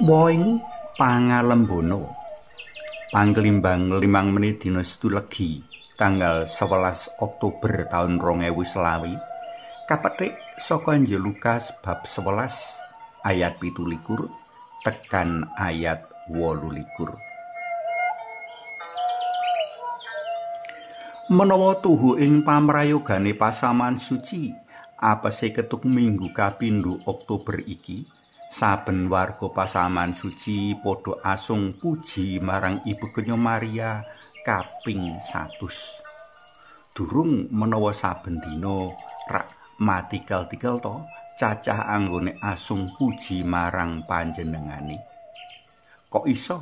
Woing Pangalembono Pangklimbang 5 menit dina Setu Legi tanggal 11 Oktober taun 2020 kapethik saka Injil Lukas bab 11 ayat 17 tekan ayat 28. Menawa tuhu ing pamrayogane pasaman suci apese ketuk minggu kapindho Oktober iki, saben warga pasaman suci padha asung puji marang Ibu Kenya Maria kaping 100. Durung menawa saben dina rak matikel-tikel to cacah anggone asung puji marang panjenengane. Kok iso?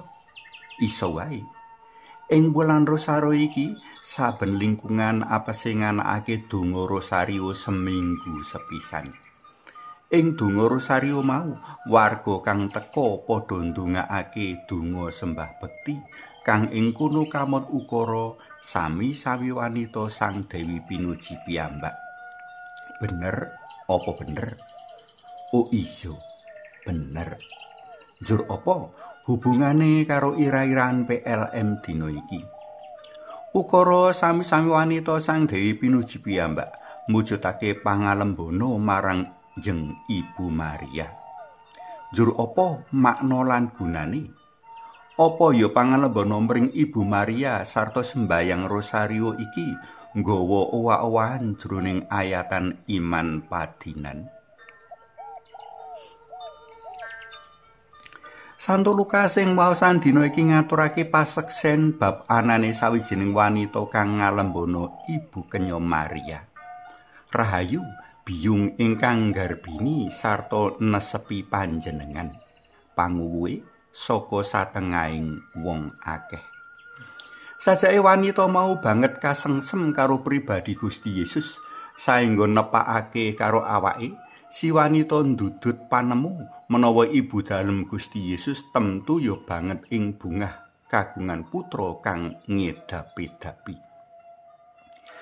Iso wae. Ing wulan Rosario iki saben lingkungan apese nganakake donga Rosario seminggu sepisan. Ing donga Rosario mau, warga kang teka padha ndongaake donga sembah bekti kang ing kono kamot ukara sami-sami wanita Sang Dewi Pinuji piyambak. Bener apa bener? Oh iso, bener. Njur apa hubungane karo ira-iraan PLM dina iki? Ukara sami-sami wanita Sang Dewi Pinuji piyambak mujudake pangalembono marang jeng Ibu Maria. Njur apa makna lan gunane? Apa ya pangalembono mring Ibu Maria sarta sembayang Rosario iki nggawa owah-owahan jroning ayatan iman padinan? Santo Lukas ing waosan dina iki ngaturake paseksen bab anane sawijining wanita kang ngalembono Ibu Kenya Maria. Rahayu biyung ingkang garbini sarta nesepi panjenengan, panguwuhe saka satengahing wong akeh. Sajake wanita mau banget kasengsem karo pribadi Gusti Yesus saengga nepakake karo awake. Si wanita ndudut panemu menawa ibu dalem Gusti Yesus temtu ya banget ing bungah kagungan putra kang ngedapi-dapi.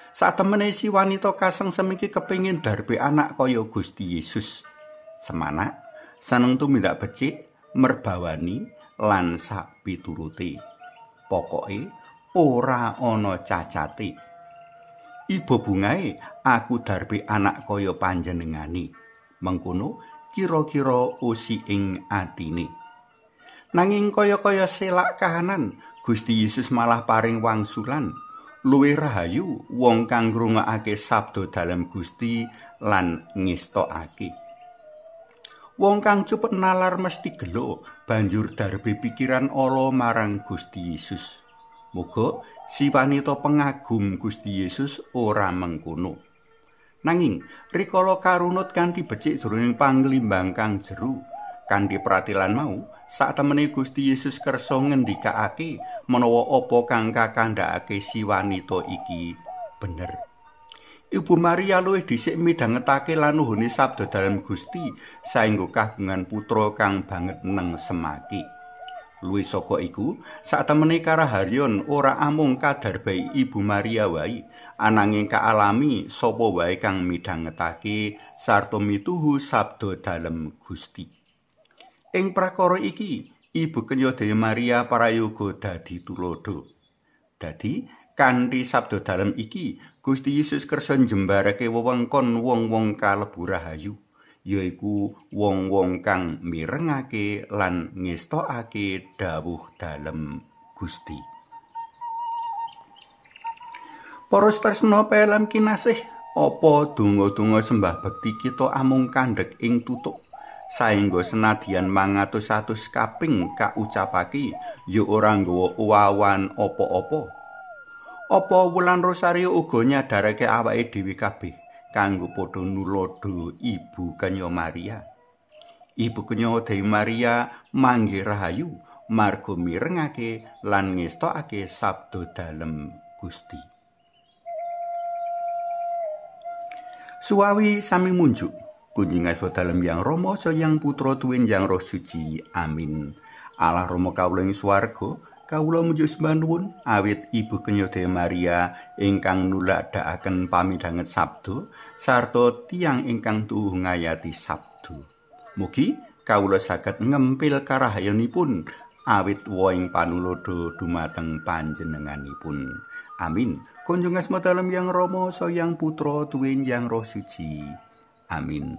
Satemene si wanita kasengsem iki kepingin darbe anak kaya Gusti Yesus. Semanak seneng tumindak becik, merbawani lan sak piturute. Pokoke ora ana cacate. Ibu bungae aku darbe anak kaya panjenengane. Mengkono kira-kira usi ing atine. Nanging kaya-kaya selak kahanan, Gusti Yesus malah paring wangsulan. Luwih rahayu wong kang ngrungokake sabda dalem Gusti lan ngestokake. Wong kang cupet nalar mesti gelo banjur darbe pikiran ala marang Gusti Yesus. Muga si wanita pengagum Gusti Yesus ora mengkono. Nanging rikala karunut kanthi becik jroning panglimbang kang jeru, kanthi pratilan mau, satemene Gusti Yesus kersa ngendikake menawa apa kang kakandhakake si wanita iki bener. Ibu Maria luwih dhisik midhangetake lan nuhuni sabda dalem Gusti saengga kagungan putra kang banget nengsemake. Luwih saka iku, satemene karaharyon ora amung kadarbai Ibu Maria wae, ananging kaalami sapa wae kang midhangetake sarta mituhu sabda dalem Gusti. Ing prakara iki, Ibu Kenya Dewi Maria prayoga dadi tuladha. Dadi kanthi sabda dalem iki, Gusti Yesus kersa njembarake wewengkon wong-wong kalebu rahayu, yaiku wong-wong kang mirengake lan ngestokake dawuh dalem Gusti. Para tresna PLM kinasih, apa donga-donga sembah bekti kita amung kandhek ing tutuk saengga senadyan mangatus-atus kaping kaucapake ya ora nggawa owawan apa-apa? Apa wulan Rosario uga nyadarake awake dhewe kabeh kanggo padha nuladha Ibu Kenya Maria? Ibu Kenya Dewi Maria manggih rahayu marga mirengake lan ngestokake sabda dalem Gusti. Suwawi sami munjuk kunjungan dalem Yang Rama, Sang Putra tuwin Yang Roh Suci. Amin. Allah Rama kawula ing swarga, Kawula mujuk sembah nuwun awit Ibu Kenyodaya Maria ingkang nuladhakaken pamidhanget sabda sarta tiyang ingkang tuhu ngayati sabda. Mugi kawula saged ngempil karahayanipun awit wohing panulodo dumateng panjenenganipun. Amin. Kunjung asma dalem Yang Rama, Sang Putra, tuwin Yang Roh Suci. Amin.